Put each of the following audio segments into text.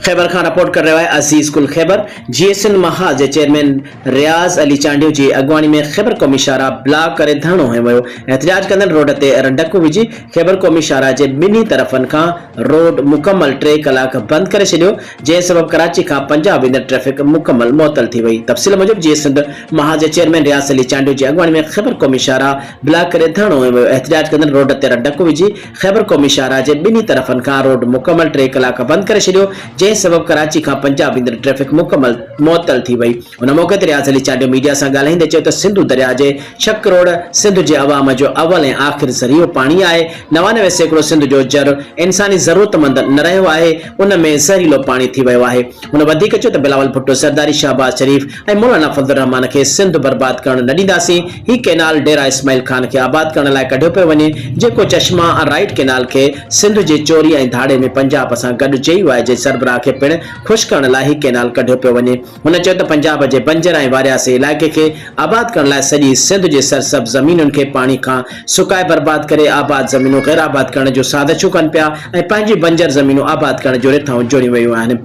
خيبر کان رپورٽ ڪري رهيو آهي عزيز گل خيبر جي ايس سنڌ محاذ جي چيئرمين رياض علي چانڊيو جي اڳواڻي ۾ خيبر قومي شاهراهه بلاڪ ڪري ڌرڻو هنيو ويو احتجاج ڪندڙ روڊ تي رنڊڪون وجهي خيبر قومي شاهراهه جي ٻنهي طرفن کان روڊ مڪمل ٽي ڪلاڪ بند ڪري ڇڏيو جنهن سبب ڪراچي کان پنجاب ويندڙ ٽريفڪ مڪمل معطل ٿي وئي تفصيل موجب جي ايس سنڌ محاذ جي چيئرمين رياض علي چانڊيو جي اڳواڻي ۾ خيبر قومي شاهراهه بلاڪ ڪري ڌرڻو هنيو ويو احتجاج ڪندڙ روڊ تي رنڊڪون وجهي خيبر قومي شاهراهه جي ٻنهي طرفن کان روڊ مڪمل ٽي ڪلاڪ بند ڪري ڇڏيو، جنهن سبب ڪراچي کان پنجاب ويندڙ ٽريفڪ مڪمل معطل ٿي وئي. ان موقعي تي رياض علي چانڊيو ميڊيا سان ڳالهائيندي چيو ته سنڌو درياء جي ڇهه ڪروڙ سنڌ جي عوام جو اول ۽ آخر ذريعو پاڻي آهي، 99% سنڌ جو جر انساني ضرورتمند نه رهيو آهي، ان ۾ زهريلو پاڻي ٿي ويو آهي. هن وڌيڪ چيو ته بلاول ڀٽو زرداري، شهباز شريف ۽ مولانا فضل الرحمان کي سنڌ برباد ڪرڻ نه ڏينداسين، هي ڪئنال ڊيرا اسماعيل خان کي آباد ڪرڻ لاء ڪڍيو پيو وڃي، جيڪو چشما ۽ رائيٽ ڪئنال کي سنڌ جي چوري ۽ ڌاڙي ۾ پنجاب سان گڏ جي يو آء جي سربراهه کي پڻ خوش ڪرڻ لاء هي ڪئنال ڪڍيو پيو وڃي. هن چيو ته پنجاب جي بنجر ۽ وارياسي علائقي کي آباد ڪرڻ لاء سڄي سنڌ جي سرسبز زمينن کي پاڻي کان سڪائي برباد ڪري آباد زمينون غير آباد ڪرڻ جون سازشون ڪن پيا ۽ پنهنجون بنجر زمينون آباد ڪرڻ جون رٿائون جوڙيون ويون آهن.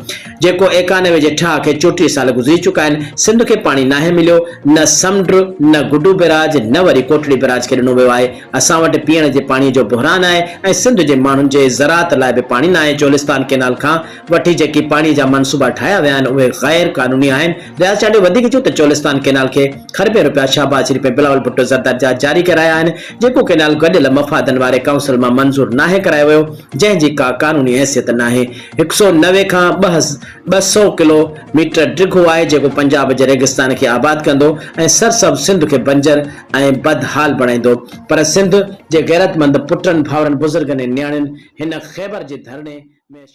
جيڪو 91 جي ٺاهه کي 34 سال گذري چڪا آهن، سنڌ کي پاڻي ناهي مليو، نه سمنڊ، نه گڊو بئراج، نه وري ڪوٽڙي بئراج کي ڏنو ويو آهي، اسان وٽ پيئڻ جي پاڻي جو بحران آهي ۽ سنڌ جي ماڻهن جي زراعت لاء به پاڻي ناهي، چولستان ڪئنال کان وٺي جيڪي پاڻي جا منصوبا ٺاهيا ويا آهن اهي غير قانوني آهن، رياض چانڊيو وڌيڪ چيو ته چولستان ڪئنال کي کربين رپيا شهباز شريف ۽ بلاول ڀٽو زرداري جا جاري ڪرايا آهن، جيڪو ڪئنال گڏيل مفادن واري ڪائونسل مان منظور ناهي ڪرايو ويو، جنهن جي ڪا قانوني حيثيت ناهي. هڪ سئو 90 کان 200 ڪلو ميٽر ڊگهو آهي جيڪو پنجاب جي ريگستان کي آباد ڪندو ۽ سرسبز سنڌ کي بنجر ۽ بدحال بڻائيندو پر سنڌ جي غيرتمند پٽن، ڀائرن، بزرگن ۽ نياڻين هن خيبر جي ڌرڻي ۾.